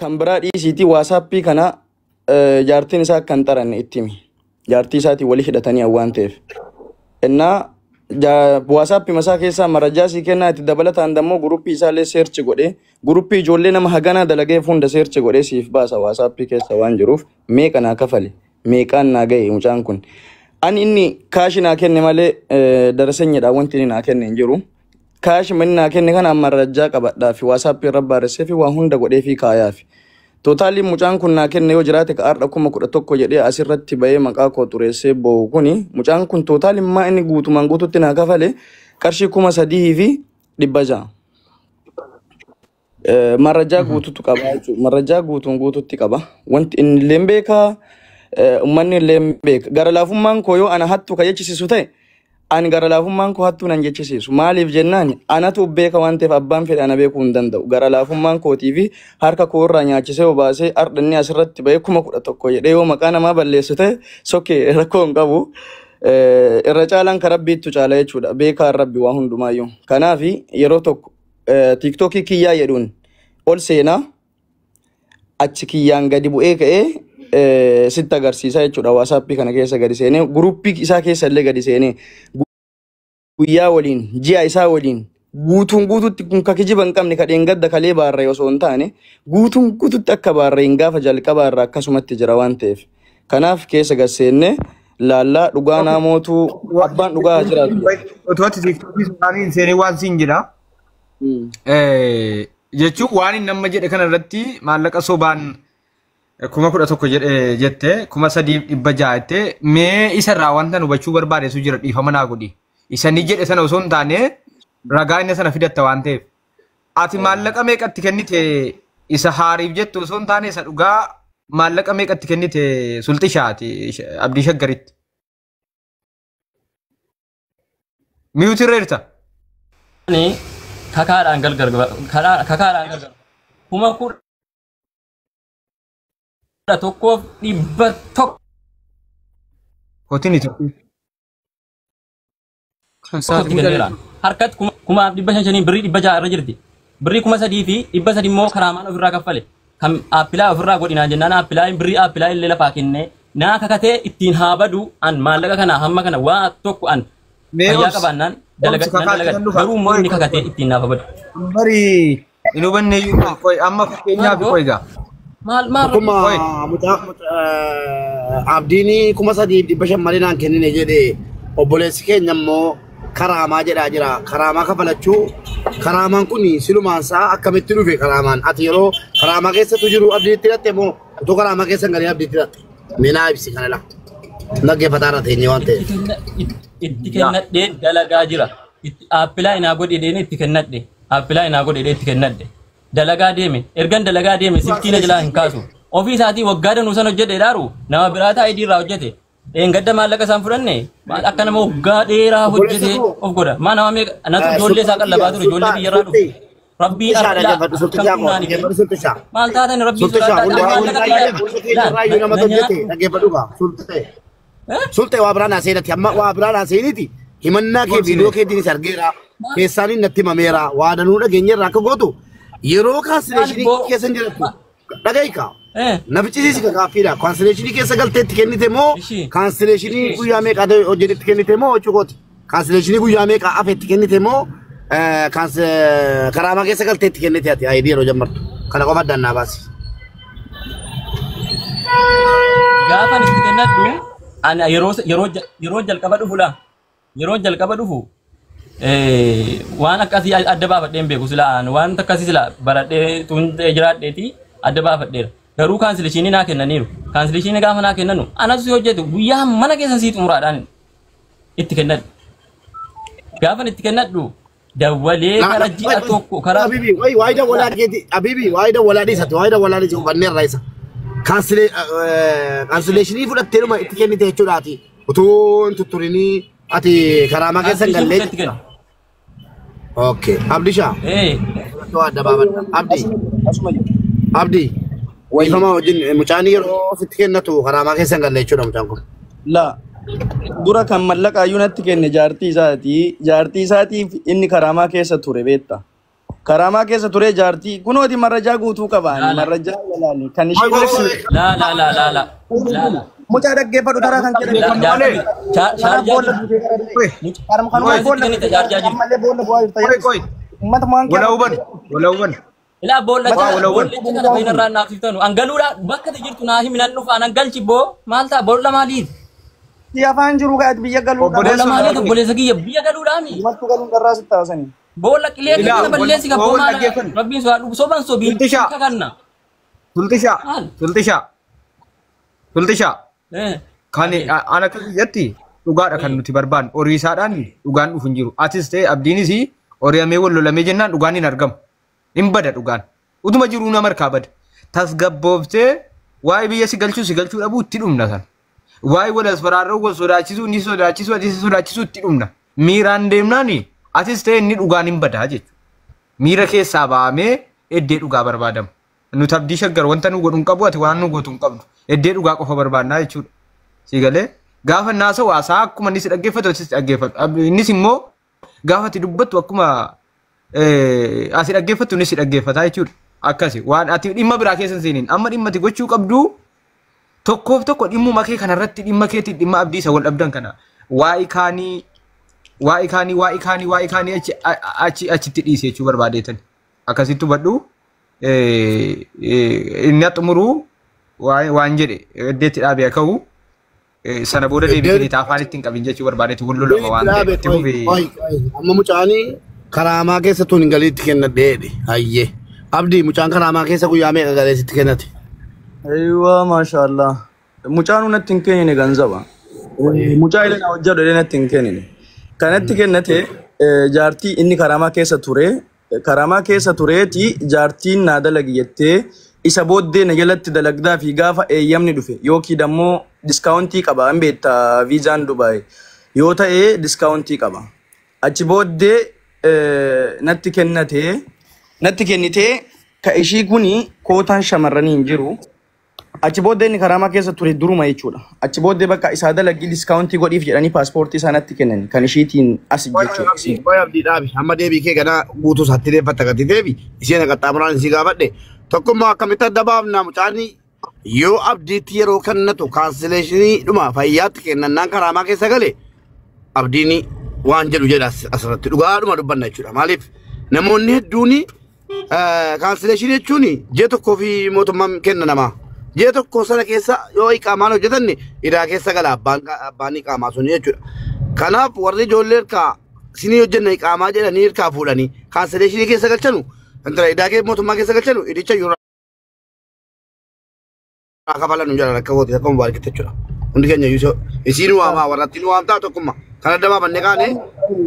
Kan biraa dhiisiitii WhatsAppii kana jaartiin isaa akka hin xaranne itti himi. Jaartii isaatiin walii hidhatanii waan ta'eef. Innaa WhatsAppii masaa keessaa marajaa sii kennaa, itti dabalataan dammoo guruppii isaallee search godhee, guruppii ijoollee nama haganaa dalagee hunda search godhee siif baasa. WhatsAppii keessa waan jiruuf meeqa naa kafale, meeqaan naa ga'e mucaan kun. Ani inni cash naa kenne malee darasenyedha wanti inni naa kenne hin jiru. Cash manni naa kenne kana marajaa qabadhaa fi WhatsAppii irra barreessee fi waa hunda godhee fi kaayaa fi. Totaliin mucaan kun naa kenne yoo jiraate ka har'a 11,000 jedhee asirratti bahee maqaa koo xureessee boo'u kuni, mucaan kun totaliin maa inni guutumaan guututti naa kafale qarshii 3,600. Marajaa guututu qaba jechuudha. Marajaa guutuun guututti qaba. Wanti inni illee beekaa, uummanni illee beeka. Gara laafummaan koo yoo ana hattu ka jechisiisu ta'e, ani gara laafummaan koo hattuu nan jechisiisu. Maaliif jennaan, anatu beeka waan ta'eef abbaan fedhe ana beekuu hin danda'u. Gara laafummaan kootii fi harka koo irraa nyaachisee obaasee har'a inni asirratti bahee 11,000 jedhee yoo maqaa namaa balleessu ta'e, sokkee rakkoo hin qabu. Irra caalaan ka rabbiittu caala jechuudha. Beekaan rabbi waa hundumaayyuu. Kanaaf yeroo tokko TikTokii kiyyaa jedhuun ol seenaa, achi kiyyaan gadi bu'ee ka'ee sitti agarsiisa jechuudha. WhatsAppii kana keessa gadi seenee, guruppii isaa keessa illee gadi seenee, guyyaa waliin, ji'a isaa waliin guutuun guututti, kun ka kijiba hin qabne, ka dheengadda kalee baarree osoo hin taane, guutuun guututti akka baarreen gaafa jalqabaa irraa akkasumatti jira waan ta'eef. Kanaaf keessa gad seennee laallaa dhugaa naamootu abbaan dhugaa haa jiraatu. Otoo ati TikTokii isaanii hin seenee waan siin jedha. Jechuun waan inni amma jedhe kana irratti maallaqa sobaan 11,000 jedhe jette, 3,600 jette, mee isarraa wanta nu hubachuu barbaadesu jira, dhiifama naa godhi. Isa ni jedhe sana osoo hin taane ragaa inni sana fidatta waan ta'eef. Ati maallaqa meeqatti kennite, isa haariif jettu osoo hin taane isa dhugaa, maallaqa meeqatti kennite sulxishaati Abdii Shaggaritti? Mute irra jirta. Ani kakaadhaan gargar kakaadhaan gargar 11,100. Kootiin ito. Kan sa'aatii Tokkotti kenneera. Harkatti 5,500 birrii 600 irra jirti. Birrii 3,300 immoo karaamaan ofirraa kaffale. Kan apply ofirraa godhinaa jennaan apply birrii apply illee lafaa kennee naa kakatee ittiin haa badu. An maallaqa kana hamma kana waa tokko an Mee fayyaa obsi. qabaannaan Obsi dalaga nan kakaatti dalagadha. nan dhufa. Garuu immoo Qoy inni qoy kakatee qoy. ittiin naaf haa badu. Bari hin hubanne iyyuu, qoy amma Maal fakkeenyaaf boo? qoy gaa. Maal maal Akkuma Qoy. mucaa Abdiin 3,500 malee naan kennine jedhe, obboleessi keenya immoo karaamaa jedhaa jira. Karaamaa kafalachuu, karaamaan kun silumaan isaa akkamitti dhufe karaamaan? Ati yeroo karaamaa keessattu jiru Abdiitti hidhatte moo utuu karaamaa keessa hin galiin Abdiitti hidhatte? Mee naa ibsi kana laa. Dhaggeeffataa irra teenyee waan ta'eef. Itti kennadhee dalagaa jira. Itti apply naa godhee itti kennadhe. Apply naa godhee itti kennadhe. Dalagaa deeme. Ergan dalagaa deeme silkii na jalaa hin kaasu. Ofii isaatii waggaa danuu san hojjedhe dhaaru nama biraa taa'ee irraa hojjete. Dheengadda maallaqa isaan fudhanne maal akka nama waggaa dheeraa Obboleessa hojjete koo. of godha. Maa nama meeqa natu ijoollee isaa qallabaa ture, ijoollee biyyarraa dhufe. Rabbii Sulxishaa argaa dhaggeeffadhu, sulxishaa akkam koo naani dhaggeeffadhu sulxishaa. maal taatan rabbii Sulxishaa sodaadhaa hunda maallaqa hunda kiyya keenya irraayyuu na namatu hojjete nyaadhu. Dhaggeeffadhu kaa sulxee. Eh? Sulxee, waa biraan haaseenati, amma waa biraan haaseeniti, himannaa kee Obsine. Viidiyoo keetiin argeera, keessaaniin natti himameera, waa danuu dhageenya irraa akka gootu yeroo cancellation Maal boo? keessa hin jirtu dhagahi. Eh? Nafichisiisi ka gaaffiidha. Cancellation keessa galteetti kennite moo Ishi. cancellation guyyaa meeqa hojjetetti kennite moo jechuu kooti? Cancellation guyyaa meeqa hafetti kennite moo karaamaa keessa galteetti kennite ati ID yeroo jammartu? Kana qofa addaan naa baasi. Gaafan itti kennadhu ani yeroo jalqaba dhufu la yeroo jalqaba dhufu waan akkasii adda baafadhee hin beeku. Sila ani waan akkasii sila baradhee tun jiraadheeti adda baafadheera. Garuu cancellation naa kennaniiru. Cancellation gaafa naa kennanu anatu si hojjetu guyyaa mana keessa sii xumuraadhaan itti kennadhu. Gaafan itti kennadhu dawwalee kara ji'a tokko kara Habibi, wayi waayee dawwalaa keeti. Habibi, waayee dawwalaa dhiisati, waayee dawwalaa dhiisi, hubanneerra isa. Cancellation fudhattee dhuma itti kennite jechuudhaati. Utuu hin tutturinii ati karaamaa keessa hin cancellation gallee fudhatti jechuudha. kenna. Okay. Abdishaa. Waa adda baafadha. Abdii. Asuma jiru. Abdii. Wayi. Dhiifama wajjin, mucaan yeroo ofitti kennatu karaamaa keessa hin galle jechuudha mucaan kun. La dura kan mallaqaayyuu natti kenne jaartii isaati. Jaartii isaatiif inni karaamaa keessa ture beekta. Karaamaa keessa ture jaartii kunooti marrajaa guutuu qabaan marrajaa yalaali kan ishii Laa laa laa laa laa. Laa laa. Mucaa dhaggeeffadhu taraa kan Laa jedhame. jaartii shaarjaa Boolla jiru. buutee gara Qoy, Karama kanuma Mucaa boolla sitti kennite shaarjaa jiru. ammallee boolla bu'aa jirta qoy, qoy. Uummata waan Wala huban, wala huban. Ilaa boolla Waa wala huban. boollicha kana fayyina irraa naaf siftanu. An galuudha bakka ati jirtu naa himi nan dhufa nan galchi boo maal ta'a boolla maaliif? Si afaan jiru ga'a biyya galuudha. Boolla Obboleessa maaliif obboleessa kiyya biyya galuudhaami? Uummattu galuun dharraa sitti haasanii. Boolla qilee Ilaa kana balleessi wal gabboo wal maal dhaggeeffannu. rabbiin sodaa dhugu soban sobiin Tultishaa, kakanna. tultishaa, Maal? tultishaa, tultishaa. Eh. Kan an akka kiyyatti dhugaadha kan nuti barbaannu. Horii isaadhaan dhugaan dhufu hin jiru. Atis ta'e abdiinis hori'amee wal lolamee jennaan dhugaan hin argamu. Hin bada dhugaan. Utuma jiruu nama harkaa bada. Tasgabbooftee waa'ee biyya si galchuu si galchuu dhabuu itti dhumna sana. Waa'ee wal as baraaruu wal sodaachisuu inni sodaachisuu atis sodaachisuu itti dhumna. Miiraan deemnaan atis ta'e inni dhugaan hin badaa jechuudha. Miira keessaa ba'amee eddee dhugaa barbaadama. Nuti abdii shaggar wanta nu godhu hin qabu ati waan nu gootu hin qabdu. Eddee dhugaa qofa barbaadnaa jechuudha. Si galee gaafa naasa'u haasaa akkuma inni si dhaggeeffatu atis dhaggeeffatu. Innis immoo gaafa ati dubbattu akkuma asi dhaggeeffattu innis si dhaggeeffata jechuudha. Akkasi waan ati dhimma biraa keessa hin seeniin amma dhimma ati gochuu qabdu tokkoof tokko dhimmuma kee kanarratti dhimma keetii dhimma abdii isa wal dhabdan kana waa'ee kaanii waa'ee kaanii waa'ee kaanii waa'ee kaanii achi achi achitti dhiise jechuu barbaadeetan akkasitti hubadhu inni xumuruu waan jedhe iddeetti dhaabee akka ka'u sana booda deebiin isaa afaan ittiin qabin jechuu barbaadeetu wal lolama waan ta'eef itti fufee. Amma mucaan karaamaa keessa tun hin galiitti kennadhe jedhe. Hayyee. Abdii mucaan karaamaa keessa guyyaa meeqa galee sitti kennate? Aywa maashaallah. Mucaan natti hin kennine ganzaba. Mucaa illee na hojjedhu illee natti hin kennine. Kanatti kennate jaartii inni karaamaa keessa ture karaamaa keessa tureeti jaartiin naa dalagi jettee isa booddee na jalatti dalagdaa fi gaafa eeyyamni dhufe yookiin ammoo diskaawuntii qaba hin beektaa viizaan Dubaay yoo ta'e diskaawuntii qaba. Achi booddee natti kennate natti kennitee ka ishii kuni kootaan shamarranii hin jiru. Achi booddee inni karaamaa keessa ture duruma jechuudha. Achi booddee bakka isaa dalagii diskaawuntii godhiif jedhanii paaspoortii isaa natti kennan kan ishiitiin as jechuudha. Qoy abdii dhaabi. Amma deebii kee ganaa guutuu isaatti deeffatta gati deebi. Isheen qaxxaamuraan isii gaafadhe. Tokkummaa akkamitti adda baafna mucaan yoo abdiitti yeroo kennatu kaansileeshinii dhuma fayyaatti kennannaan karaamaa keessa gale abdiin waan jedhu jedha asirratti dhugaadhuma dubbanna jechuudha. Maaliif namoonni hedduun kaansileeshinii jechuun ji'a tokkoo fi mootummaan kenna namaa. Ji'a tokko sana keessa yoo iqaamaan hojjetanne idaa keessa gala abbaan iqaamaa sun jechuudha. Kanaaf warri ijoollee harkaa sinii hojjenna iqaamaa jedhanii harkaa fuudhanii kaansileeshinii keessa galchanu intala idaa mootummaa keessa galchanu idicha yoo kafalan jedhan akka gooti akka mubaarakitti jechuudha. Hundi keenya iyyuu isiin waamaa warratti nu waamtaa tokkummaa kan adda baafannee kaane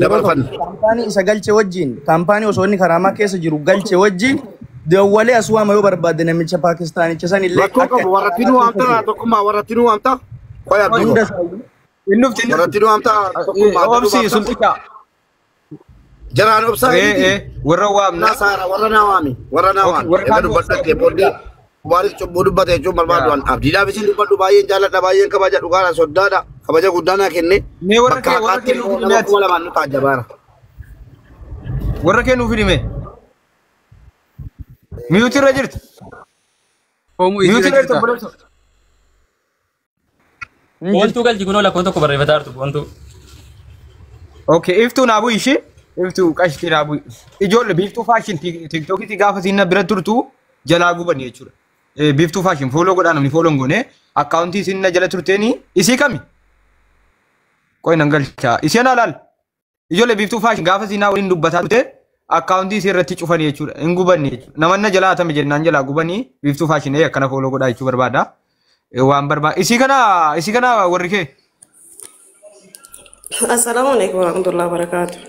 dabarfanna. Kaampaanii isa galche wajjin kaampaanii osoo inni karaamaa keessa jiru galche wajjin dawwalee as waama yoo barbaadde namicha Paakistaanicha san illee Rakkoo qabu warratti nu waamtaa tokkummaa warratti nu waamtaa qoy abdii hunda koo isaayyuu. Inni dhufti inni warratti nu waamtaa tokkummaa adda nu obsi baaftaa sulxichaa. jaraan obsaa miti. Warra waamna. Naa saara warra naa waami warra naa Okay, waami warra erga kaan dubbadhu booddee Mubaarik cubbuu dubbate jechuun barbaadu waan abdiidhaaf isin dubbadhu baay'een jaalladha baay'een kabaja dhugaadha soddaadha kabaja guddaa naa kenne Mee warra bakka kee warra haqaatti kee nuuf immoo hidhime nama ati. 2000 nu taajjabaara. Warra kee nuuf hidhime. Miyuutii irra jirti. Hoomuu Miyuutii isiirra irra jirti jirta. obboleessa. Boontuu galchi kunoo lakkoon tokko barreeffataa jirtu boontuu. Okay, iftuu naa bu'i ishee. Iftuu qashtii naa bu'i. Ijoollee biiftuu faashin tiktookitti gaafa siin bira turtu jalaa gubani jechuudha. Biiftuu faashin fooloo godhaa namni fooloo hin goone akkaawuntii isin na jala turteeni isii kami? Qoy nan galchaa. Isheen alaal. Ijoollee biiftuu faashin gaafa siin waliin dubbataa turte akkaawuntii isii irratti cufanii jechuudha. Hin gubanni jechuudha. Namanna jalaa hatame jennaan jalaa gubanii biiftuu faashin akkana fooloo godhaa jechuu barbaada. Waan barbaada. Isii kana warri kee. Assalamu alaikum warahmatullahi wabarakatuh.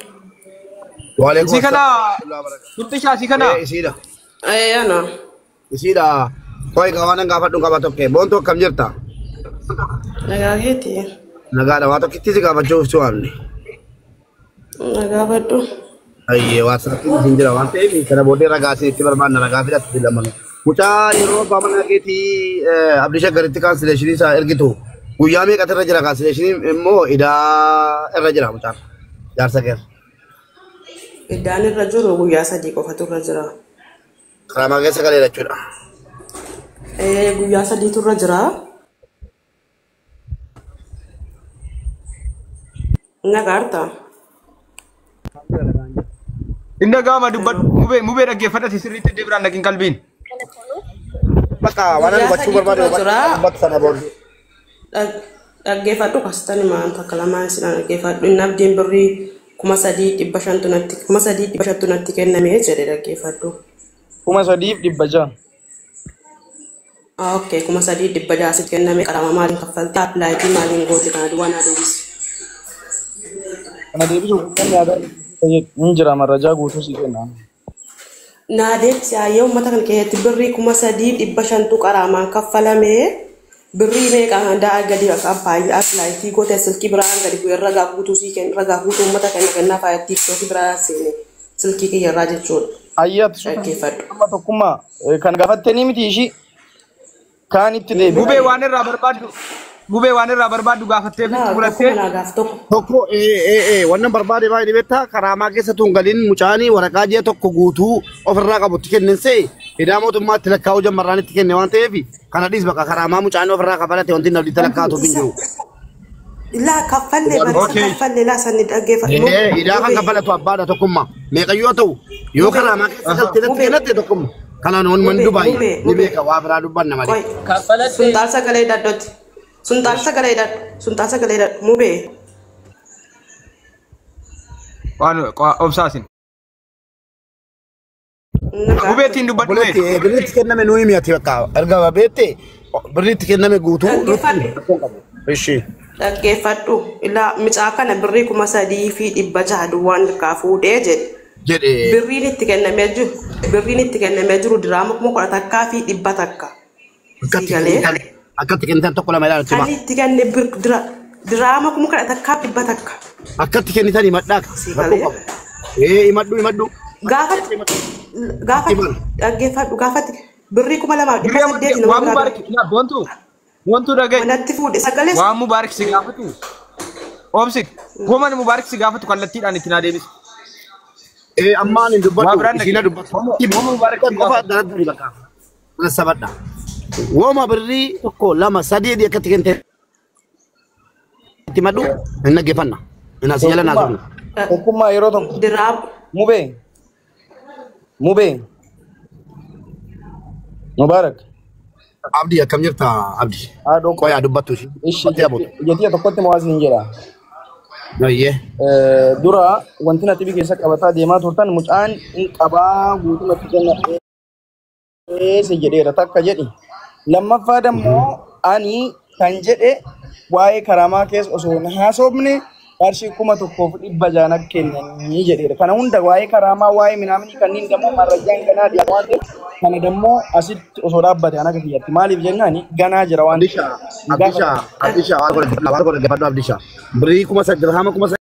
Waalaikum Isii kana assalam. turtishaa isii kana. Isiidha. Eh ana Isiidha. Qoy waan an gaafadhu qaba tokko boontuu akkam jirta? nagaa keeti Nagaadha waa tokkitti si gaafachuuf si waamne. nagaa fadhu. Ayyee waasaappiin isin jira waan ta'eef kana booddee ragaa isinitti barbaanna ragaa fidatti lamanu. Mucaa yeroo abbaa manaa keetii Abdii Shaggaritti kaansileeshinii isaa ergitu guyyaa meeqatu irra jira kaansileeshiniin immoo idaa irra jira mucaan jaarsa keessa. Iddaan irra jiru guyyaa 3 qofatu irra jira. Karaamaa keessa galeera jechuudha. Guyyaa 3tu irra jira. Nagaarta. Inda gaama dubbadhu mubee dhaggeeffadhati sirriitti iddoo biraan dhaqin qalbiin. Bakka waan ani Guyyaa hubachuu 3tu barbaade irra jira. dubbatu sana booda. Dhaggeeffadhu kasitani maan takka lamaan sinaan dhaggeeffadhu. Inni abdiin birrii 3,500 natti 3,500 natti kenname jedhe dhaggeeffadhu. 3,600. Okay, 3,600 sitti kenname qarama maaliin kaffaltee appilaayitii maaliin goote kana duwwaa naa deebisi. Kana deebisuuf kan yaadaa hin jira marrajaa guutuu si kenna. Naa deebisi hayyee uummata kana keessatti birrii 3,500 qaramaan kaffalame birrii meeqaan daa gadi appilaayitii goote silkii biraan gadi bu'ee ragaa guutuu sii kenna ragaa guutuu uummata kana kennaa faayattii silkii biraa seene silkii kiyyarraa jechuudha. Ayyaatu Dhaggeeffadhu. amma tokkummaa kan gaafattanii miti ishii kaan itti deebi'e. Mubee waan irraa barbaaddu gaafattee fi Laa xumurattee tokkuma naa gaaf tokko. Tokko wannan barbaade baay'ee beektaa karaamaa keessa tun galiin mucaanii waraqaa ji'a tokko guutuu ofirraa qabutti kenninse idaa mootummaatti lakkaa'uu jammarraan itti kenne waan ta'eef kana dhiis bakka karaamaa mucaanii ofirraa kafalate wanti namni itti lakkaa'atuuf hin jiru. Laa kaffallee barisa Okay. kaffallee laa sanni dhaggeeffadhu. Idaa kan kafalatu abbaadha tokkummaa meeqayyoo ta'u yoo karaamaa keessa galtee natti kennatte tokkummaa. Kanaan waan Dubaay ni beeka waa biraa dubbanna malee. Qoy. Kaffalatte Suntaal sagalee hidhadhotti. Suntaal sagalee hidhadhu. Suntaal sagalee hidhadhu. Mubee. waan obsaasin. Mubee ittiin dubbadhu mee. Obboleetti birri itti kenname nuu himi ati bakka erga beekte birri itti kenname guutuu nutti himi. Ishi. Dhaggeeffadhu. Ilaa micaa kana birrii 3,600 duwwaan harkaa fuudhee jedhe. Jedhe. Birriin itti kennamee jiru birriin itti kennamee jiru diraama 11,100. Siigalee. Akkatti kennitan tokko lama ilaalu Kan cima. itti kenne diraama 11,100. Akkatti kennitan himadhaa. Siigalee. Himadhu himadhu. Gaafatti gaafatti dhaggeeffadhu gaafatti birrii 2,800 nama Waan biraa mubaarak boontuu boontuu dhaga'i. manatti fuudhe sagalee Waan mubaarak si gaafatu. Obsi goman mubaarak si gaafatu kallattiidhaan itti naa deebisi. Ammaan hin Waa dubbadhu biraan ishiina dhaga'i. dubbatu. Waan mubaarak si Qofa gaafatu. daradari bakka. Sabadha. Wooma birrii 1 2 3 akkatti kennite itti himadhu hin dhaggeeffanna. Hin asii jala naasofna. Tokkummaa yeroo tokko diraama mubee mubee Mubaarak. Abdii akkam jirta Abdii? Haadhoo Qoyaa dubbattu ishii. Ishi Dubbattee aboota. jetii tokkotti mawaasiin jedha. Ayyee. Dura wanti nati keessa qabataa deemaa turtan mucaan hin qabaa guutumatti kenna eessa jedheera takka jedhi. Lammaffaa dammoo ani kan jedhe waa'ee karaamaa keessa osoo hin haasofne qarshii 1,600 kennanii jedheera. Kana hunda waa'ee karaamaa waa'ee minaaminii kanneen dammoo marrajaan ganaa dhiyaatu waan ta'eef kana dammoo asitti osoo dhaabbate an akka kiyyatti maaliif jennaani ganaa jira waan Abdisha, Abdisha, Abdisha, waan godhe dhaggeeffadhu Abdisha. Birrii 3,000 dirhama 3,000